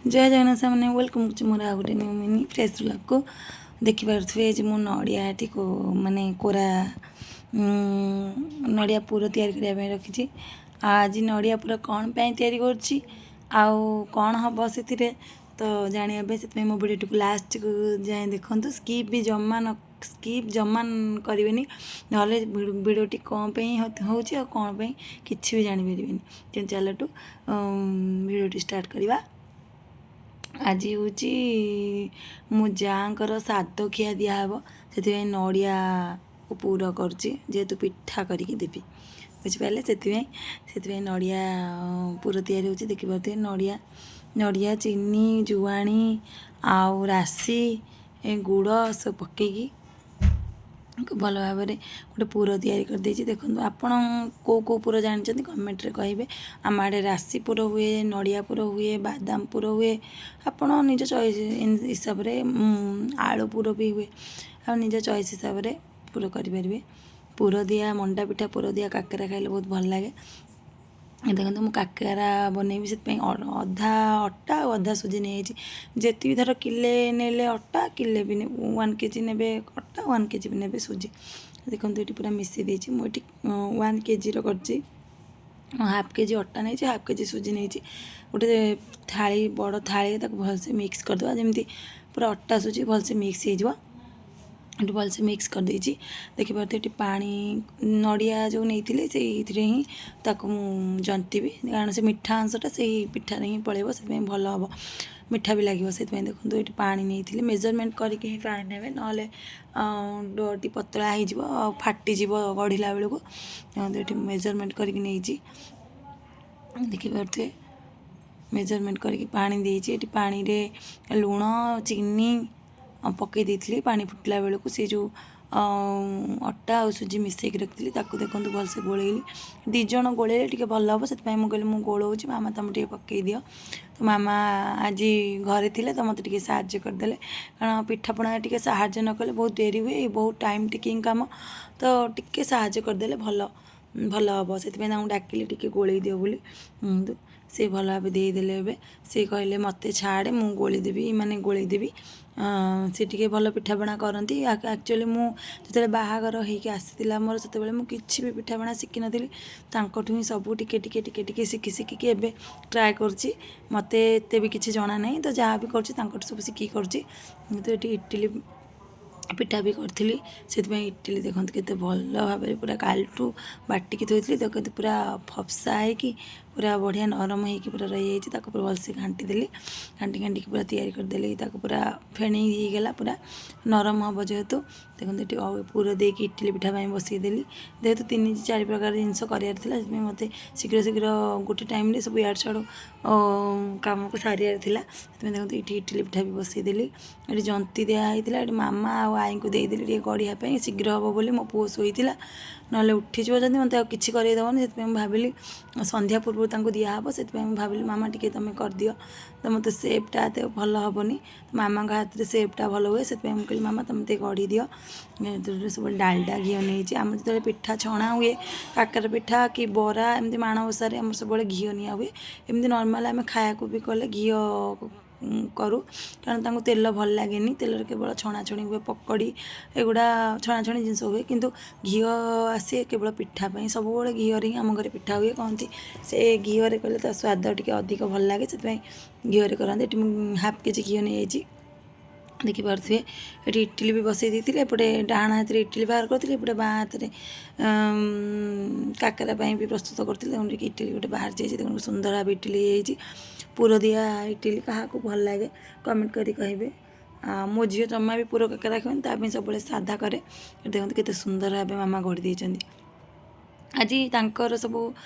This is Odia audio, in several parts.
ଜୟ ଜଗନ୍ନାଥ ସାଙ୍ଗମାନେ, welcome କରୁଛି ମୋର ଆଉ ଗୋଟେ ନ୍ୟୁ ମିନି ଫ୍ରେଶ୍ ବ୍ଲଗ୍କୁ। ଦେଖିପାରୁଥିବେ ଯେ ମୁଁ ନଡ଼ିଆଟିକୁ ମାନେ କୋରା ନଡ଼ିଆ ପୁର ତିଆରି କରିବା ପାଇଁ ରଖିଛି। ଆଉ ଆଜି ନଡ଼ିଆ ପୁର କ'ଣ ପାଇଁ ତିଆରି କରୁଛି ଆଉ କ'ଣ ହେବ ସେଥିରେ ତ ଜାଣିବା ପାଇଁ, ସେଥିପାଇଁ ମୋ ଭିଡ଼ିଓଟିକୁ ଲାଷ୍ଟକୁ ଯାଏଁ ଦେଖନ୍ତୁ। ସ୍କିପ୍ ବି ଜମା ନ ସ୍କିପ୍ ଜମା କରିବେନି, ନହେଲେ ଭିଡ଼ିଓଟି କ'ଣ ପାଇଁ ହେଉଛି ଆଉ କ'ଣ ପାଇଁ କିଛି ବି ଜାଣିପାରିବେନି। ତେଣୁ ଚାଲନ୍ତୁ, ଭିଡ଼ିଓଟି ଷ୍ଟାର୍ଟ କରିବା। ଆଜି ହେଉଛି ମୋ ଯାଆଙ୍କର ସାଦ ଖିଆ ଦିଆହେବ, ସେଥିପାଇଁ ନଡ଼ିଆ ପୁର କରୁଛି। ଯେହେତୁ ପିଠା କରିକି ଦେବି, ବୁଝିପାରିଲେ, ସେଥିପାଇଁ ନଡ଼ିଆ ପୁର ତିଆରି ହେଉଛି। ଦେଖିପାରୁଥିବେ, ନଡ଼ିଆ, ଚିନି, ଜୁଆଣି ଆଉ ରାଶି, ଗୁଡ଼ ସବୁ ପକେଇକି ଭଲ ଭାବରେ ଗୋଟେ ପୁର ତିଆରି କରିଦେଇଛି। ଦେଖନ୍ତୁ, ଆପଣ କେଉଁ କେଉଁ ପୁର ଜାଣିଛନ୍ତି, କମେଣ୍ଟରେ କହିବେ। ଆମ ଆଡ଼େ ରାଶି ପୁର ହୁଏ, ନଡ଼ିଆ ପୁର ହୁଏ, ବାଦାମ ପୁର ହୁଏ। ଆପଣ ନିଜ ଚଏସ୍ ହିସାବରେ, ଆଳୁ ପୁର ବି ହୁଏ, ଆଉ ନିଜ ଚଏସ୍ ହିସାବରେ ପୁର କରିପାରିବେ। ପୁର ଦିଆ ମଣ୍ଡା ପିଠା, ପୁର ଦିଆ କାକରା ଖାଇଲେ ବହୁତ ଭଲ ଲାଗେ। ଦେଖନ୍ତୁ, ମୁଁ କାକରା ବନେଇବି, ସେଥିପାଇଁ ଅଧା ଅଟା ଆଉ ଅଧା ସୁଜି ନେଇଯାଇଛି। ଯେତିକି ଧର କିଲେ ନେଲେ ଅଟା, କିଲେ ବି 1 କେଜି ନେବେ ଅଟା, 1 କେଜି ବି ନେବେ ସୁଜି। ଦେଖନ୍ତୁ, ଏଠି ପୁରା ମିଶାଇ ଦେଇଛି। ମୁଁ ଏଠି 1 କେଜିର କରିଛି। ହାଫ୍ କେଜି ଅଟା ନେଇଛି, ହାଫ୍ କେଜି ସୁଜି ନେଇଛି। ଗୋଟେ ଥାଳି, ବଡ଼ ଥାଳିରେ ତାକୁ ଭଲସେ ମିକ୍ସ କରିଦେବା, ଯେମିତି ପୁରା ଅଟା ସୁଜି ଭଲସେ ମିକ୍ସ ହେଇଯିବ। ଏଠି ଭଲସେ ମିକ୍ସ କରିଦେଇଛି, ଦେଖିପାରୁଥିବେ। ଏଠି ପାଣି, ନଡ଼ିଆ ଯେଉଁ ନେଇଥିଲି, ସେଇଥିରେ ହିଁ ତାକୁ ମୁଁ ଜନ୍ତିବି, କାରଣ ସେ ମିଠା ଅଂଶଟା ସେଇ ପିଠାରେ ହିଁ ପଳେଇବ। ସେଥିପାଇଁ ଭଲ ହେବ, ମିଠା ବି ଲାଗିବ ସେଥିପାଇଁ। ଦେଖନ୍ତୁ, ଏଠି ପାଣି ନେଇଥିଲି। ମେଜରମେଣ୍ଟ କରିକି ହିଁ ପାଣି ନେବେ, ନହେଲେ ଡୋଟି ପତଳା ହେଇଯିବ ଆଉ ଫାଟିଯିବ ଗଢ଼ିଲା ବେଳକୁ। ଦେଖନ୍ତୁ, ଏଠି ମେଜରମେଣ୍ଟ କରିକି ନେଇଛି। ଦେଖିପାରୁଥିବେ, ମେଜରମେଣ୍ଟ କରିକି ପାଣି ଦେଇଛି। ଏଠି ପାଣିରେ ଲୁଣ, ଚିନି ପକାଇ ଦେଇଥିଲି। ପାଣି ଫୁଟିଲା ବେଳକୁ ସେ ଯେଉଁ ଅଟା ଆଉ ସୁଜି ମିଶାଇକି ରଖିଥିଲି, ତାକୁ ଦେଖନ୍ତୁ ଭଲସେ ଗୋଳେଇଲି। ଦୁଇ ଜଣ ଗୋଳେଇଲେ ଟିକେ ଭଲ ହେବ, ସେଥିପାଇଁ ମୁଁ କହିଲି, ମୁଁ ଗୋଳଉଛି ମାମା, ତୁମେ ଟିକେ ପକାଇ ଦିଅ। ତ ମାମା ଆଜି ଘରେ ଥିଲେ, ତ ମୋତେ ଟିକେ ସାହାଯ୍ୟ କରିଦେଲେ, କାରଣ ପିଠାପଣାରେ ଟିକେ ସାହାଯ୍ୟ ନ କଲେ ବହୁତ ଡେରି ହୁଏ। ବହୁତ ଟାଇମ୍ ଟେକିଂ କାମ, ତ ଟିକେ ସାହାଯ୍ୟ କରିଦେଲେ ଭଲ ଭଲ ହେବ। ସେଥିପାଇଁ ତାଙ୍କୁ ଡାକିଲି, ଟିକେ ଗୋଳେଇ ଦିଅ ବୋଲି। ସେ ଭଲ ଭାବେ ଦେଇଦେଲେ। ଏବେ ସେ କହିଲେ, ମୋତେ ଛାଡ଼େ, ମୁଁ ଗୋଳେଇ ଦେବି, ମାନେ ଗୋଳେଇ ଦେବି। ସେ ଟିକେ ଭଲ ପିଠାପଣା କରନ୍ତି। ଆକ୍ଚୁଆଲି ମୁଁ ଯେତେବେଳେ ବାହାଘର ହେଇକି ଆସିଥିଲା ମୋର, ସେତେବେଳେ ମୁଁ କିଛି ବି ପିଠାପଣା ଶିଖିନଥିଲି। ତାଙ୍କଠୁ ହିଁ ସବୁ ଟିକେ ଟିକେ ଟିକେ ଟିକେ ଶିଖି ଶିଖିକି ଏବେ ଟ୍ରାଏ କରୁଛି। ମୋତେ ଏତେ ବି କିଛି ଜଣା ନାହିଁ, ତ ଯାହା ବି କରୁଛି, ତାଙ୍କଠୁ ସବୁ ଶିଖିକି କରୁଛି। କିନ୍ତୁ ଏଠି ଇଟିଲି ପିଠା ବି କରିଥିଲି, ସେଥିପାଇଁ ଇଟିଲି ଦେଖନ୍ତୁ କେତେ ଭଲ ଭାବରେ ପୁରା କାଲିଠୁ ବାଟିକି ଥୋଇଥିଲି। ଦେଖନ୍ତୁ, ପୁରା ଫପସା ହେଇକି, ପୁରା ବଢ଼ିଆ ନରମ ହେଇକି ପୁରା ରହିଯାଇଛି। ତାକୁ ପୁରା ଭଲସେ ଘାଣ୍ଟି ଦେଲି। ଘାଣ୍ଟି ଘାଣ୍ଟିକି ପୁରା ତିଆରି କରିଦେଲି। ତାକୁ ପୁରା ଫେଣେଇ ହେଇଗଲା, ପୁରା ନରମ ହେବ ଯେହେତୁ। ଦେଖନ୍ତୁ, ଏଠି ଆଉ ପୁର ଦେଇକି ଇଟିଲି ପିଠା ପାଇଁ ବସେଇଦେଲି। ଯେହେତୁ ତିନି ଚାରି ପ୍ରକାର ଜିନିଷ କରିବାର ଥିଲା, ସେଥିପାଇଁ ମୋତେ ଶୀଘ୍ର ଶୀଘ୍ର ଗୋଟେ ଟାଇମ୍ରେ ସବୁ ଇଆଡ଼ୁ ସିଆଡ଼ୁ କାମକୁ ସାରିବାର ଥିଲା। ସେଥିପାଇଁ ଦେଖନ୍ତୁ, ଏଠି ଇଟିଲି ପିଠା ବି ବସେଇଦେଲି। ଏଠି ଜନ୍ତି ଦିଆ ହେଇଥିଲା। ଏଠି ମାମା ଆଉ ଆଈଙ୍କୁ ଦେଇଦେଲି ଟିକେ ଗଢ଼ିବା ପାଇଁ, ଶୀଘ୍ର ହେବ ବୋଲି। ମୋ ପୁଅ ଶୋଇଥିଲା, ନହେଲେ ଉଠିଯିବ ଯଦି ମୋତେ ଆଉ କିଛି କରେଇ ଦେବନି। ସେଥିପାଇଁ ମୁଁ ଭାବିଲି ସନ୍ଧ୍ୟା ପୂର୍ବରୁ ତାଙ୍କୁ ଦିଆହେବ। ସେଥିପାଇଁ ମୁଁ ଭାବିଲି, ମାମା, ଟିକେ ତୁମେ କରିଦିଅ। ତ ମୋତେ ସେପ୍ଟା ଏତେ ଭଲ ହେବନି, ତ ମାମାଙ୍କ ହାତରେ ସେପ୍ଟା ଭଲ ହୁଏ। ସେଥିପାଇଁ ମୁଁ କହିଲି, ମାମା, ତୁମେ ଟିକେ ଗଢ଼ି ଦିଅ। ସବୁବେଳେ ଡାଲଡ଼ା ଘିଅ ନେଇଛି। ଆମର ଯେତେବେଳେ ପିଠା ଛଣା ହୁଏ, କାକରା ପିଠା କି ବରା, ଏମିତି ମାଣବସାରେ ଆମର ସବୁବେଳେ ଘିଅ ନିଆ ହୁଏ। ଏମିତି ନର୍ମାଲ୍ ଆମେ ଖାଇବାକୁ ବି କଲେ ଘିଅ କରୁ, କାରଣ ତାଙ୍କୁ ତେଲ ଭଲ ଲାଗେନି। ତେଲରେ କେବଳ ଛଣାଛଣି ହୁଏ, ପକୋଡ଼ି, ଏଗୁଡ଼ା ଛଣାଛଣି ଜିନିଷ ହୁଏ। କିନ୍ତୁ ଘିଅ ଆସେ କେବଳ ପିଠା ପାଇଁ। ସବୁବେଳେ ଘିଅରେ ହିଁ ଆମ ଘରେ ପିଠା ହୁଏ। କହନ୍ତି ସେ ଘିଅରେ କଲେ ତା ସ୍ୱାଦ ଟିକେ ଅଧିକ ଭଲ ଲାଗେ, ସେଥିପାଇଁ ଘିଅରେ କରନ୍ତି। ଏଠି ମୁଁ ହାଫ୍ କେଜି ଘିଅ ନେଇଯାଇଛି, ଦେଖିପାରୁଥିବେ। ଏଠି ଇଟିଲି ବି ବସେଇ ଦେଇଥିଲି। ଏପଟେ ଡାହାଣ ହାତରେ ଇଟିଲି ବାହାର କରୁଥିଲି, ଏପଟେ ବାଁ ହାତରେ କାକରା ପାଇଁ ବି ପ୍ରସ୍ତୁତ କରୁଥିଲି। ଦେଖନ୍ତୁ, ଟିକେ ଇଟିଲି ଗୋଟେ ବାହାରି ଯାଇଛି। ଦେଖନ୍ତୁ, ସୁନ୍ଦର ଭାବେ ଇଟିଲି ହେଇଯାଇଛି। ପୁର ଦିଆ ଇଟିଲି କାହାକୁ ଭଲ ଲାଗେ, କମେଣ୍ଟ କରି କହିବେ। ଆଉ ମୋ ଝିଅ ଜମା ବି ପୁର କାକରା ଖାଏନି, ତା ପାଇଁ ସବୁବେଳେ ସାଧା କରେ। ଦେଖନ୍ତୁ, କେତେ ସୁନ୍ଦର ଭାବେ ମାମା ଗଢ଼ି ଦେଇଛନ୍ତି। ଆଜି ତାଙ୍କର ସବୁ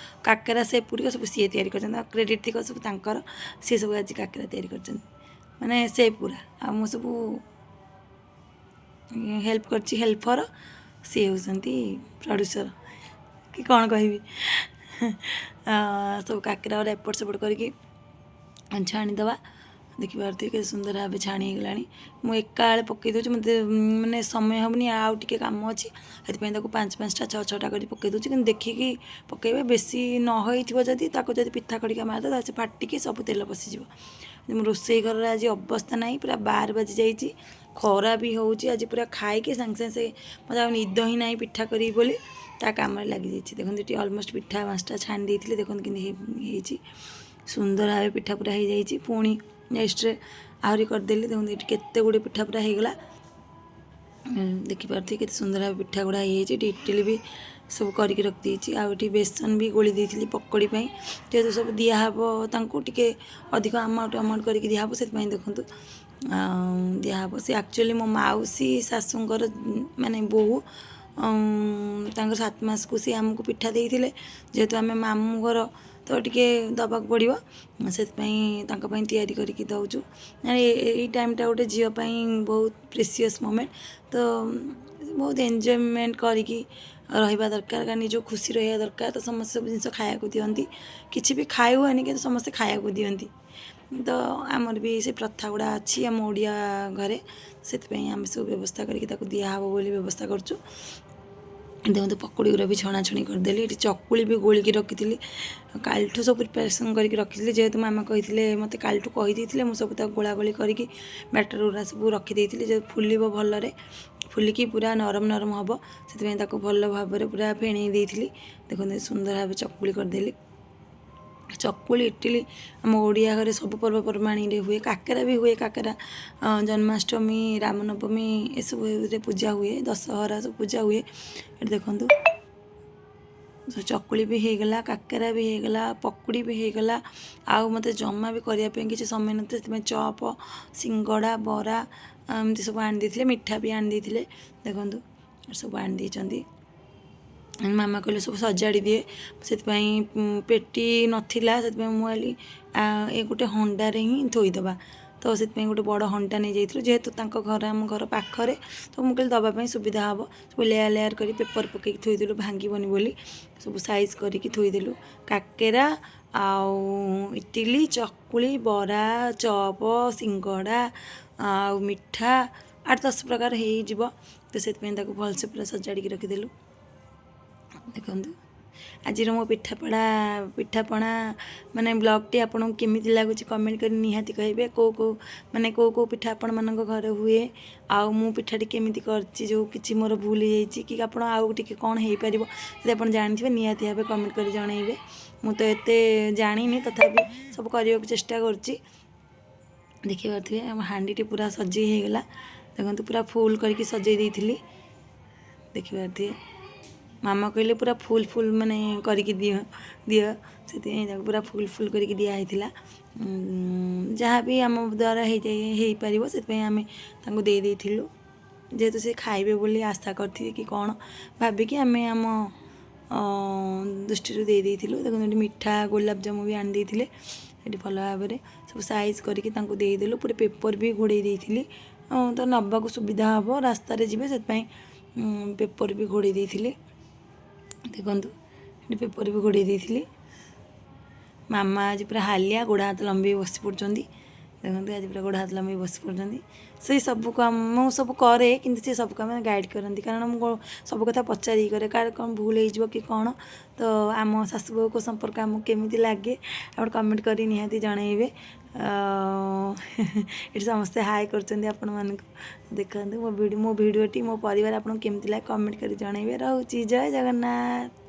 କାକରା ସେ ଗୁଡ଼ିକ ସବୁ ସିଏ ତିଆରି କରିଛନ୍ତି, ଆଉ କ୍ରେଡ଼ିଟ୍ ତିକ ସବୁ ତାଙ୍କର। ସିଏ ସବୁ ଆଜି କାକରା ତିଆରି କରିଛନ୍ତି, ମାନେ ସେ ପୁରା, ଆଉ ମୁଁ ସବୁ ହେଲ୍ପ କରିଛି, ହେଲ୍ପର। ସିଏ ହେଉଛନ୍ତି ପ୍ରଡ୍ୟୁସର କି କ'ଣ କହିବି। ସବୁ କାକରା ଗୁଡ଼ା ଏପଟ ସେପଟ କରିକି ଛାଣିଦେବା। ଦେଖିପାରୁଥିବେ, କେତେ ସୁନ୍ଦର ଭାବେ ଛାଣି ହେଇଗଲାଣି। ମୁଁ ଏକାବେଳେ ପକାଇ ଦେଉଛି, ମୋତେ ମାନେ ସମୟ ହେବନି, ଆଉ ଟିକେ କାମ ଅଛି। ସେଥିପାଇଁ ତାକୁ ପାଞ୍ଚ ପାଞ୍ଚଟା, ଛଅ ଛଅଟା କରି ପକାଇ ଦେଉଛି। କିନ୍ତୁ ଦେଖିକି ପକାଇବେ, ବେଶୀ ନ ହେଇଥିବ ଯଦି, ତାକୁ ଯଦି ପିଠା ଖଡ଼ିକା ମାରିଦେବ, ସେ ଫାଟିକି ସବୁ ତେଲ ପଶିଯିବ। ରୋଷେଇ ଘରର ଆଜି ଅବସ୍ଥା ନାହିଁ, ପୁରା 12 ବାଜି ଯାଇଛି, ଖରା ବି ହେଉଛି। ଆଜି ପୁରା ଖାଇକି ସାଙ୍ଗେ ସାଙ୍ଗେ ସେ ମୋତେ ଆଉ ନିଦ ହିଁ ନାହିଁ ପିଠା କରିବି ବୋଲି ତା କାମରେ ଲାଗିଯାଇଛି। ଦେଖନ୍ତୁ, ଏଠି ଅଲମୋଷ୍ଟ ପିଠା 5ଟା ଛାଣି ଦେଇଥିଲି। ଦେଖନ୍ତୁ କେମିତି ହେଇଛି, ସୁନ୍ଦର ଭାବେ ପିଠା ପୁରା ହେଇଯାଇଛି। ପୁଣି ନେକ୍ସଟରେ ଆହୁରି କରିଦେଲି। ଦେଖନ୍ତୁ, ଏଠି କେତେ ଗୁଡ଼ିଏ ପିଠା ପୁରା ହେଇଗଲା। ଦେଖିପାରୁଥିବେ କେତେ ସୁନ୍ଦର ଭାବେ ପିଠା ଗୁଡ଼ା ହେଇଯାଇଛି। ଏଠି ଇଟିଲି ବି ସବୁ କରିକି ରଖିଦେଇଛି ଆଉ ଏଠି ବେସନ ବି ଗୋଳି ଦେଇଥିଲି ପକୋଡ଼ି ପାଇଁ। ଯେହେତୁ ସବୁ ଦିଆହେବ ତାଙ୍କୁ, ଟିକେ ଅଧିକ ଆମାଉଣ୍ଟ ଆମାଉଣ୍ଟ କରିକି ଦିଆହେବ, ସେଥିପାଇଁ ଦେଖନ୍ତୁ ଦିଆହେବ। ସେ ଆକ୍ଚୁଆଲି ମୋ ମାଉସୀ ଶାଶୁଙ୍କର ମାନେ ବୋହୂ, ତାଙ୍କର 7 ମାସକୁ ସେ ଆମକୁ ପିଠା ଦେଇଥିଲେ। ଯେହେତୁ ଆମେ ମାମୁଁ ଘର, ତ ଟିକେ ଦେବାକୁ ପଡ଼ିବ, ସେଥିପାଇଁ ତାଙ୍କ ପାଇଁ ତିଆରି କରିକି ଦେଉଛୁ। ଏଇ ଟାଇମ୍ଟା ଗୋଟେ ଝିଅ ପାଇଁ ବହୁତ ପ୍ରେସିୟସ୍ ମୋମେଣ୍ଟ। ତ ବହୁତ ଏନ୍ଜୟମେଣ୍ଟ କରିକି ରହିବା ଦରକାର, କାରଣ ନିଜକୁ ଖୁସି ରହିବା ଦରକାର। ତ ସମସ୍ତେ ସବୁ ଜିନିଷ ଖାଇବାକୁ ଦିଅନ୍ତି। କିଛି ବି ଖାଇ ହୁଏନି, କିନ୍ତୁ ସମସ୍ତେ ଖାଇବାକୁ ଦିଅନ୍ତି। ତ ଆମର ବି ସେ ପ୍ରଥା ଗୁଡ଼ା ଅଛି ଆମ ଓଡ଼ିଆ ଘରେ। ସେଥିପାଇଁ ଆମେ ସବୁ ବ୍ୟବସ୍ଥା କରିକି ତାକୁ ଦିଆହେବ ବୋଲି ବ୍ୟବସ୍ଥା କରୁଛୁ। ଦେଖନ୍ତୁ, ପକୁଡ଼ି ଗୁଡ଼ା ବି ଛଣାଛଣି କରିଦେଲି। ଏଠି ଚକୁଳି ବି ଗୋଳିକି ରଖିଥିଲି। କାଲିଠୁ ସବୁ ପ୍ରିପାରେସନ୍ କରିକି ରଖିଥିଲି। ଯେହେତୁ ମାମା କହିଥିଲେ, ମୋତେ କାଲିଠୁ କହିଦେଇଥିଲେ, ମୁଁ ସବୁ ତାକୁ ଗୋଳାଗୋଳି କରିକି ବ୍ୟାଟର୍ ଗୁଡ଼ା ସବୁ ରଖିଦେଇଥିଲି ଯେ ଫୁଲିବ ଭଲରେ, ଫୁଲିକି ପୁରା ନରମ ନରମ ହେବ, ସେଥିପାଇଁ ତାକୁ ଭଲ ଭାବରେ ପୁରା ଫେଣେଇ ଦେଇଥିଲି। ଦେଖନ୍ତୁ, ସୁନ୍ଦର ଭାବେ ଚକୁଳି କରିଦେଲି। ଚକୁଳି, ଇଟିଲି ଆମ ଓଡ଼ିଆ ଘରେ ସବୁ ପର୍ବପର୍ବାଣୀରେ ହୁଏ। କାକରା ବି ହୁଏ। କାକରା ଜନ୍ମାଷ୍ଟମୀ, ରାମନବମୀ ଏସବୁରେ ପୂଜା ହୁଏ। ଦଶହରା ସବୁ ପୂଜା ହୁଏ। ଏଠି ଦେଖନ୍ତୁ, ଚକୁଳି ବି ହେଇଗଲା, କାକରା ବି ହେଇଗଲା, ପକୁଡ଼ି ବି ହେଇଗଲା। ଆଉ ମୋତେ ଜମା ବି କରିବା ପାଇଁ କିଛି ସମୟ ନଥିଲା। ସେଥିପାଇଁ ଚପ୍, ସିଙ୍ଗଡ଼ା, ବରା ଏମିତି ସବୁ ଆଣିଦେଇଥିଲେ। ମିଠା ବି ଆଣିଦେଇଥିଲେ। ଦେଖନ୍ତୁ, ସବୁ ଆଣିଦେଇଛନ୍ତି। ମାମା କହିଲେ ସବୁ ସଜାଡ଼ି ଦିଏ। ସେଥିପାଇଁ ପେଟି ନଥିଲା, ସେଥିପାଇଁ ମୁଁ ଭାବିଲି ଏ ଗୋଟେ ହଣ୍ଡାରେ ହିଁ ଥୋଇଦେବା। ତ ସେଥିପାଇଁ ଗୋଟେ ବଡ଼ ହଣ୍ଡା ନେଇଯାଇଥିଲୁ। ଯେହେତୁ ତାଙ୍କ ଘର ଆମ ଘର ପାଖରେ, ତ ମୁଁ କହିଲି ଦେବା ପାଇଁ ସୁବିଧା ହେବ। ସବୁ ଲେୟାର ଲେୟାର କରି ପେପର୍ ପକାଇକି ଥୋଇଦେଲୁ, ଭାଙ୍ଗିବନି ବୋଲି ସବୁ ସାଇଜ୍ କରିକି ଥୋଇଦେଲୁ। କାକେରା ଆଉ ଇଟିଲି, ଚକୁଳି, ବରା, ଚପ୍, ସିଙ୍ଗଡ଼ା ଆଉ ମିଠା 8-10 ପ୍ରକାର ହେଇଯିବ। ତ ସେଥିପାଇଁ ତାକୁ ଭଲସେ ପୁରା ସଜାଡ଼ିକି ରଖିଦେଲୁ। ଦେଖନ୍ତୁ, ଆଜିର ମୋ ପିଠାପଣା ମାନେ ବ୍ଲଗ୍ଟି ଆପଣଙ୍କୁ କେମିତି ଲାଗୁଛି, କମେଣ୍ଟ କରି ନିହାତି କହିବେ। କେଉଁ କେଉଁ ମାନେ କେଉଁ କେଉଁ ପିଠା ଆପଣମାନଙ୍କ ଘରେ ହୁଏ ଆଉ ମୁଁ ପିଠାଟି କେମିତି କରିଛି, ଯେଉଁ କିଛି ମୋର ଭୁଲ ହେଇଯାଇଛି କି ଆପଣ ଆଉ ଟିକେ କ'ଣ ହେଇପାରିବ, ଯଦି ଆପଣ ଜାଣିଥିବେ, ନିହାତି ଭାବେ କମେଣ୍ଟ କରି ଜଣାଇବେ। ମୁଁ ତ ଏତେ ଜାଣିନି, ତଥାପି ସବୁ କରିବାକୁ ଚେଷ୍ଟା କରୁଛି। ଦେଖିପାରୁଥିବେ, ଆମ ହାଣ୍ଡିଟି ପୁରା ସଜେଇ ହେଇଗଲା। ଦେଖନ୍ତୁ, ପୁରା ଫୁଲ୍ କରିକି ସଜେଇ ଦେଇଥିଲି। ଦେଖିପାରୁଥିବେ, ମାମା କହିଲେ ପୁରା ଫୁଲ୍ ଫୁଲ୍ ମାନେ କରିକି ଦିଅ ଦିଅ। ସେଥିପାଇଁ ତାକୁ ପୁରା ଫୁଲ୍ ଫୁଲ୍ କରିକି ଦିଆ ହେଇଥିଲା। ଯାହା ବି ଆମ ଦ୍ୱାରା ହେଇଯାଇ ହେଇପାରିବ, ସେଥିପାଇଁ ଆମେ ତାଙ୍କୁ ଦେଇ ଦେଇଥିଲୁ। ଯେହେତୁ ସେ ଖାଇବେ ବୋଲି ଆଶା କରିଥିବେ କି କ'ଣ ଭାବିକି ଆମେ ଆମ ଦୃଷ୍ଟିରୁ ଦେଇ ଦେଇଥିଲୁ। ଦେଖନ୍ତୁ, ଏଠି ମିଠା ଗୋଲାପଜାମୁ ବି ଆଣି ଦେଇଥିଲେ। ଏଠି ଭଲ ଭାବରେ ସବୁ ସାଇଜ୍ କରିକି ତାଙ୍କୁ ଦେଇଦେଲୁ। ପୁରା ପେପର୍ ବି ଘୋଡ଼େଇ ଦେଇଥିଲି, ତ ନେବାକୁ ସୁବିଧା ହେବ, ରାସ୍ତାରେ ଯିବେ, ସେଥିପାଇଁ ପେପର୍ ବି ଘୋଡ଼େଇ ଦେଇଥିଲି। ଦେଖନ୍ତୁ, ଏଠି ପେପର୍ ବି ଘୋଡ଼େଇ ଦେଇଥିଲି। ମାମା ଆଜି ପୁରା ହାଲିଆ, ଗୋଡ଼ ହାତ ଲମ୍ବେଇ ବସି ପଡ଼ୁଛନ୍ତି। ଦେଖନ୍ତୁ, ଆଜି ପୁରା ଗୋଡ଼ ହାତ ଲମ୍ବେଇ ବସି ପଡ଼ୁଛନ୍ତି। ସେଇ ସବୁ କାମ ମୁଁ ସବୁ କରେ, କିନ୍ତୁ ସେ ସବୁ କାମ ଗାଇଡ଼ କରନ୍ତି, କାରଣ ମୁଁ ସବୁ କଥା ପଚାରିକି କରେ, କାହାର କ'ଣ ଭୁଲ ହେଇଯିବ କି କ'ଣ। ତ ଆମ ଶାଶୁ ବୋହୂଙ୍କ ସମ୍ପର୍କ ଆମକୁ କେମିତି ଲାଗେ, ଆପଣ କମେଣ୍ଟ କରି ନିହାତି ଜଣାଇବେ। ଏଠି ସମସ୍ତେ ହାଏ କରୁଛନ୍ତି ଆପଣମାନଙ୍କୁ। ଦେଖନ୍ତୁ, ମୋ ଭିଡ଼ିଓଟି, ମୋ ପରିବାର ଆପଣଙ୍କୁ କେମିତି ଲାଗେ, କମେଣ୍ଟ କରି ଜଣାଇବେ। ରହୁଛି, ଜୟ ଜଗନ୍ନାଥ।